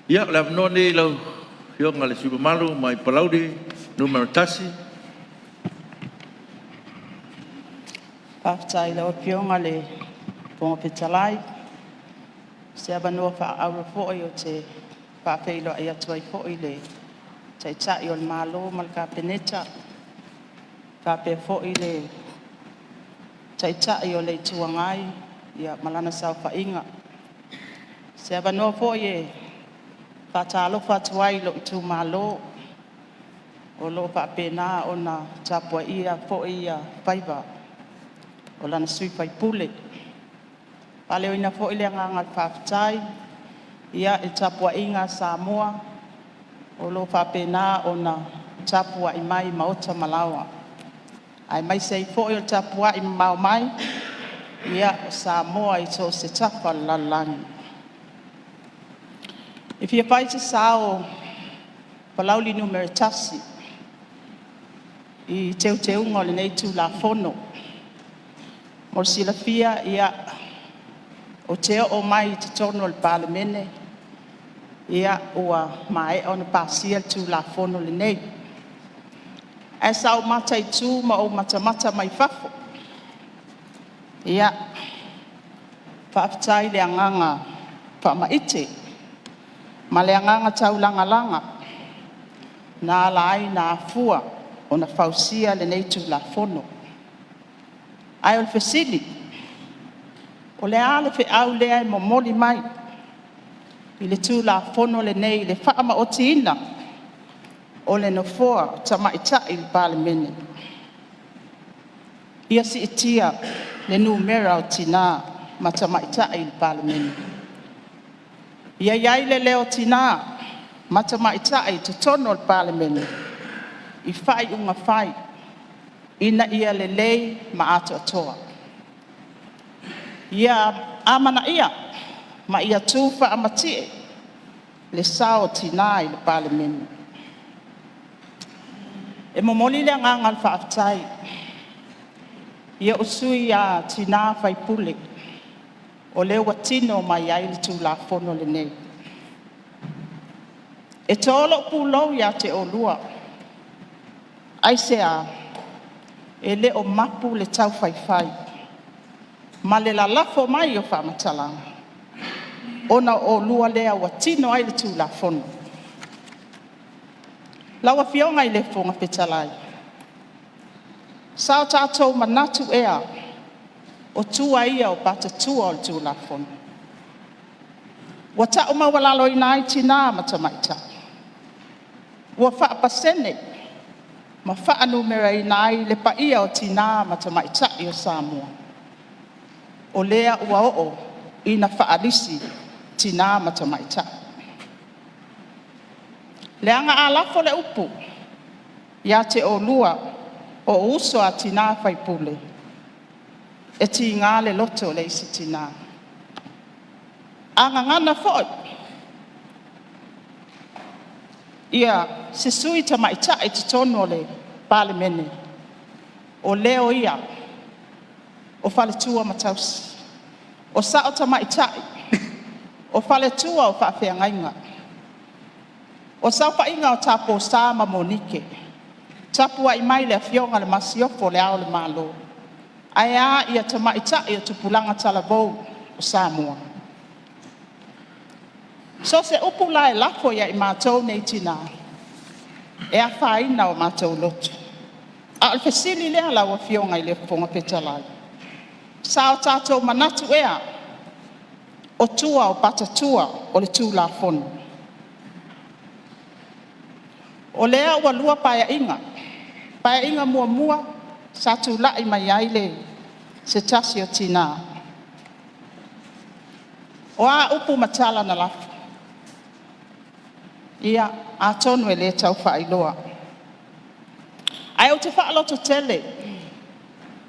Ia, o le avanoa lenei i lau Afioga i le sui usufono mamalu mai Palauli 1. Faafetai i lau Afioga i le Fofoga Fetalai mo se avanoa faaauro foi ou te faafeiloai atu ai foi i le Taitai o le Malo ma le Kapeneta, faapea foi le Taitai o le Itu Agai ma lana saofaiga. O se avanoa foi e faatalofa atu ai i lou itumalo o lo o faapena ona tapuaia foi faiva o lana sui usufono. E faaleoina foi le agaga o le faafetai i le tapuaiga a Samoa o lo o faapena ona tapuai mai i maota ma laoa, aemaise ai foi o le tapuai mamao mai a Samoa i so o se tafa o le lalolagi. E fia fai se sao o Palauli 1 i Teuteuga o lenei Tulafono. Mo le silafia ou te oo mai i totonu o le Palemene ua maea ona pasia le Tulafono lenei. Ae sa ou mataitu ma ou matamata mai fafo. Faafetai i le agaga faamaite ma le agaga taulagalaga na ala ai ona afua ona fausia lenei Tulafono. Ae o le fesili; o le a le feau lea e momoli mai i le Tulafono lenei i le faamaotiina o le nofoa o tamaitai i le Palemene? Ia siitia le numera o tina ma tamaitai i le Palemene. Ia i ai le leo o tina ma tamaitai i totonu o le Palemene i faaiuga fai ina ia lelei ma atoatoa. Ia amanaia ma ia tufaamatie le sao o tina i le Palemene. E momoli le agaga o le faafetai i o'u sui tina sui usufono o lea ua tino mai ai le Tulafono lenei. E to lo'u pulou ia te oulua. Aisea? E le o mapu le taufaifai ma le lalafo mai o faamatalaga ona o oulua lea ua tino ai le Tulafono. Lau Afioga i le Fofoga Fetalai, sa o tatou manatu ea o tua ia o patatua o le Tulafono? Ua taumaualaloina ai tina ma tamaitai, ua faapasene ma faanumeraina ai le paia o tina ma tamaitai o Samoa. O lea ua oo ina faalisi tina ma tamaitai. Leaga a lafo le upu ia te oulua o o'u uso a tina sui usufono, e tiga le loto o le isi tina. A gagana foi se sui usufono tamaitai i totonu o le Palemene, o leo ia o faletua ma tausi, o sao tamaitai, o faletua o faafeagaiga, o saofaiga a Taupō Sa ma Monike, tapuai mai le Afioga i le Masiofo o Le Ao o le Malo, ae a tamaitai o tupulaga talavou o Samoa? So o se upu la e lafo ia i matou nei tina, e afaina o matou loto. A o le fesili lea lau Afioga i le Fofoga Fetalai, sa o tatou manatu ea o tua o patatua o le Tulafono? O lea ua lua Paeaiga, Paeaiga muamua sa tulai mai ai se tasi o tina. O a upu ma tala na lafo? Ia, atonu e le tau faailoa, ae ou te faalototele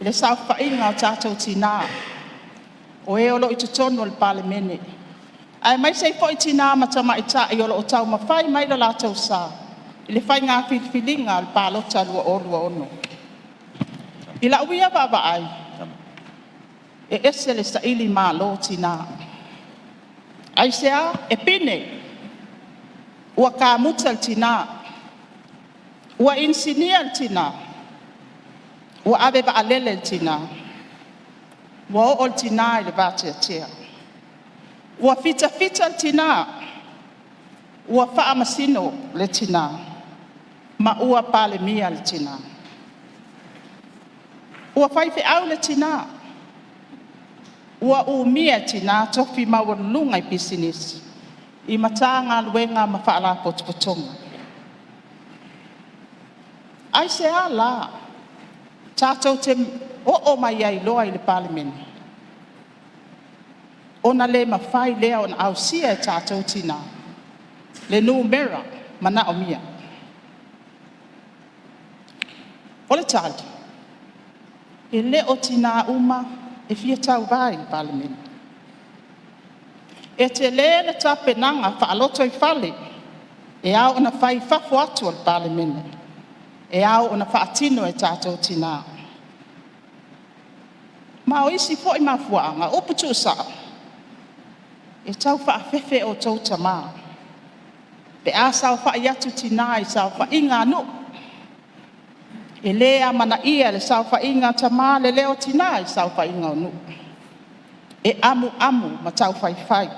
i le saofaiga a o tatou tina o e o lo o i totonu o le Palemene, aemaise ai foi tina ma tamaitai o lo o taumafai mai lo latou sa i le faiga filifiliga o le Palota 2026. I lau ia vaavaai, e ese le sailimalo o tina. Aisea? E pine. Ua kamuta le tina, ua inisinia le tina, ua ave vaalele le tina, ua oo le tina i le vateatea, ua fitafita le tina, ua faamasino le tina ma ua Palemia le tina. Ua faifeau le tina, ua umia e tina tofi maualuluga i pisinisi, i Matagaluega ma Faalapotopotoga. Aisea la tatou te oo mai ai loa i le Palemene ona le mafai lea ona ausia e tatou tina le numera manaomia? O le tali, e le o tina uma e fia tauva i le Palemene. E tele le tapenaga faalotoifale e ao ona fai i fafo atu o le Palemene, e ao ona faatino e tatou tina. Ma o isi foi mafuaaga, o upu tuusao, e tau faafefe e outou tama pe a saofai atu tina i saofaiga a nuu. E le amanaia e le saofaiga a tama le leo o tina i saofaiga a nuu. E amuamu ma taufaifai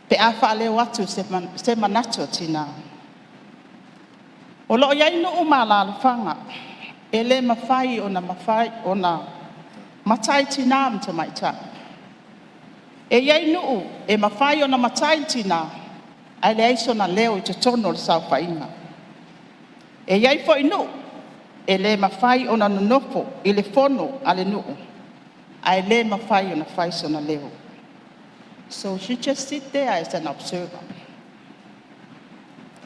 pe a faaleo atu se manatu o tina. O lo o i ai nuu ma alaalafaga e le mafai ona matai tina ma tamaitai. E i ai nuu e mafai ona matai le tina ae leai sona leo i totonu o le saofaiga. E i ai foi nuu e le mafai ona nonofo i le fono a le nuu ae le mafai ona fai sona leo. So she just sit there as an observer.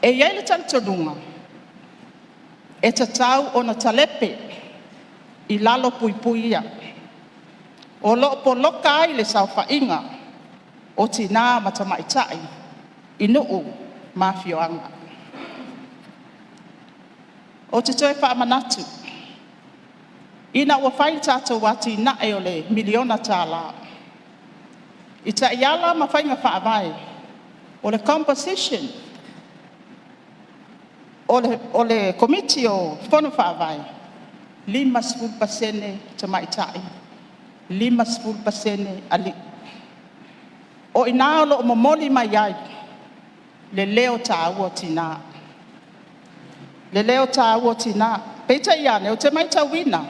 E i ai le talitonuga, e tatau ona talepe i lalo puipui ia, o lo o poloka ai le saofaiga o tina ma tamaitai i nuu ma afioaga. Ou te toe faamanatu, ina ua fai le tatou atinae o le miliona tala, i taiala ma faiga faavae o le composition o le Komiti o Fono Faavae, e 50% tamaitai, 50% alii. O i ina o lo o momoli mai ai le leo taua o tina, le leo taua o tina. Peitai ane, ou te matauina,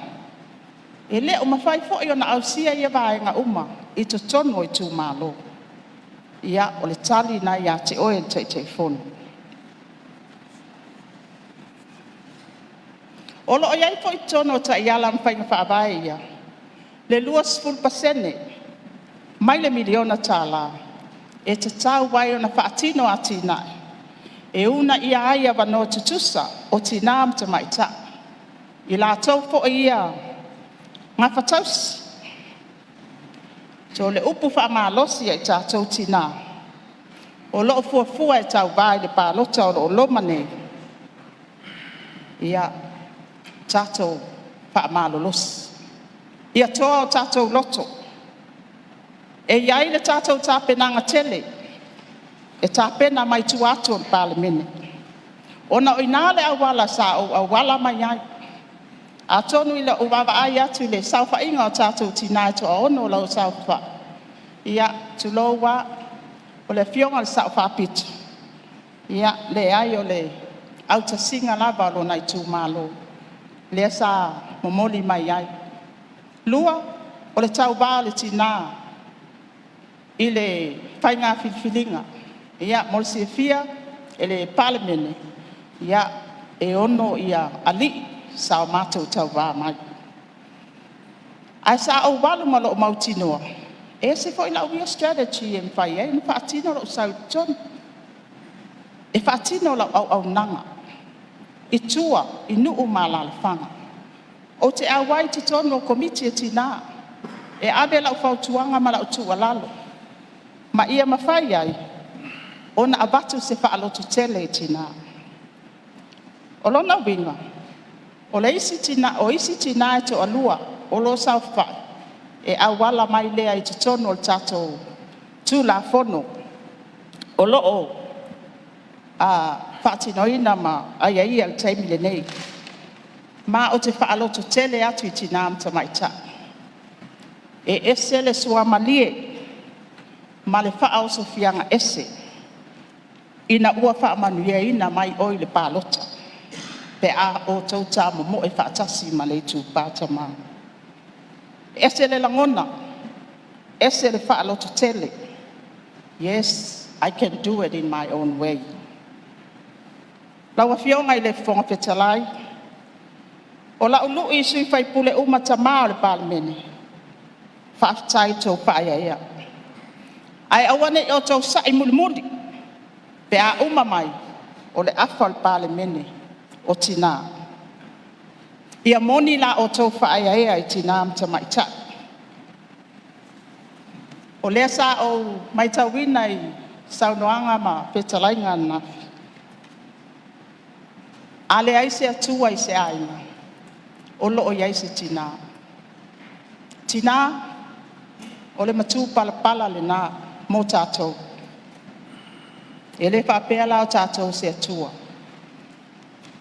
e le o mafai foi ona ausia ia vaega uma i totonu o itumalo. Ia, o le tali lena ia te oe le Taitaifono. O lo o i ai foi i totonu o taiala ma faiga faavae ia le 20% mai le miliona tala e tatau ai ona faatino atinae e uunaia ai avanoa tutusa o tina ma tamaitai, i latou foi ia gafatausi. So o le upu faamalosi ia i tatou tina o lo o fuafua e tauva i le palota o lo o loma nei, ia tatou faamalolosi, ia toa o tatou loto. E i ai le tatou tapenaga tele e tapena mai tua atu o le Palemene, ona o i ina le auala sa ou auala mai ai. Atonu i lau vaavaai atu i le saofaiga a o tatou tina e toaono o lo o saofafai, ia tulou lava, o le Afioga i le Sao Faapito, ia leai o le autasiga lava a lona itumalo lea sa momoli mai ai. Lua, o le tauva o le tina i le faiga filifiliga. Ia mo le silafia e le Palemene, e 6 alii sa o matou tauva mai. Ae sa ou alu ma lou mautinoa, e ese foi lau ia strategy e mafai ai ona faatino lou sau i totonu, e faatino lau auaunaga i tua i nuu ma alaalafaga. Ou te auai i totonu o Komiti a Tina e ave lau fautuaga ma lau tuualalo ma ia mafai ai ona avatu se faalototele i tina. O lona uiga, o isi tina e toalua o lo o saofafai, e auala mai lea i totonu o le tatou Tulafono o lo o faatinoina ma aiaia i le taimi lenei. Ma ou te faalototele atu i tina ma tamaitai, e ese le suamalie ma le faaosofiagaese ina ua faamanuiaina mai oe i le palota pe a outou tamomoe faatasi ma le itupa tama. E ese le lagona, ese le faalototele. Yes, I can do it in my own way. Lau Afioga i le Fofoga Fetalai, o la'u lu'i i sui usufono uma tama o le Palemene, faafetai i le tou faaeaea, ae aua ne i outou sa'i mulimuli pe a uma mai o le afa o le Palemene o tina. Ia moni la outou faaeaea i tina ma tamaitai. O lea sa ou matauina i saunoaga ma fetalaiga ananafi, a leai se Atua i se aiga, o lo o i ai se tina. Tina, o le matupalapala lena mo tatou. E le faapea la o tatou o se Atua,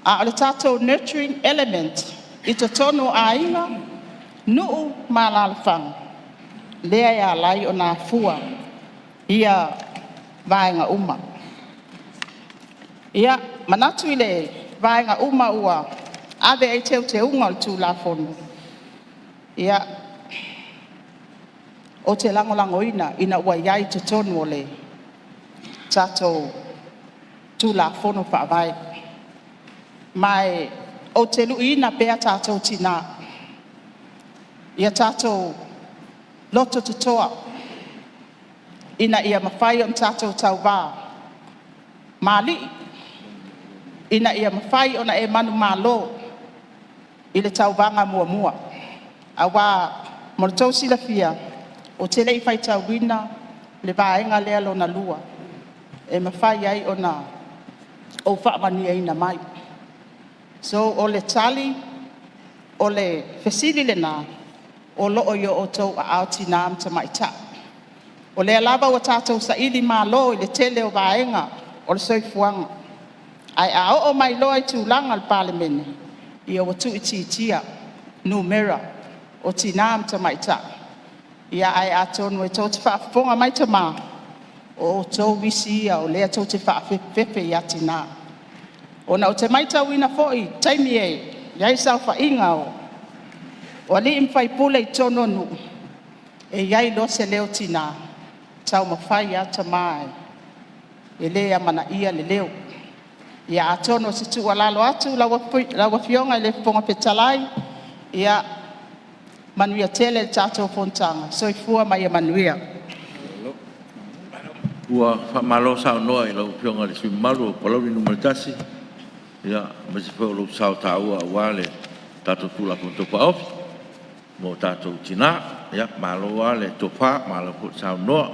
a o le tatou nurturing element i totonu o aiga, nuu ma alaalafaga lea e ala ai ona afua ia vaega uma. E manatu i le vaega uma ua ave i ai Teuteuga o le Tulafono, ou te lagolagoina ina ua i ai i totonu o le tatou Tulafono Faavae. Ma ou te luiina pea tatou tina, ia tatou loto totoa ina ia mafai ona tatou tauva ma alii, ina ia mafai ona e manumalo i le tauvaga muamua. Aua mo le tou silafia, ou te le i faitauina le vaega lea lona lua e mafai ai ona ou faamanuiaina mai. So, o le tali, o le fesili lena o lo o i o outou aao tina ma tamaitai. O lea lava ua tatou sailimalo i le tele o vaega o le soifuaga, ae a oo mai loa i tulaga o le Palemene, ia ua tuuitiitia numera o tina ma tamaitai. Ae atonu e tou te faafofoga mai tama, o outou isi ia o lea tou te faafefefe ia tina. Ona ou te maitauina foi i taimi e i ai saofaiga o alii ma faipule i totonu o nuu, e i ai loa se leo o tina, e taumafai lava tama e le amanaia le leo. Ia atonu o se tuualalo atu lau Afioga i le Fofoga Fetalai, ia manuia tele le tatou fonotaga. Soifua ma ia manuia. Ua faamalo saunoa i lau Afioga i le sui usufono mamalu o Palauli 1, aemaise foi o lou sao taua aua le tatou Tulafono Tau Faaofi mo tatou Tina. Malo lava le tofa malo foi le saunoa.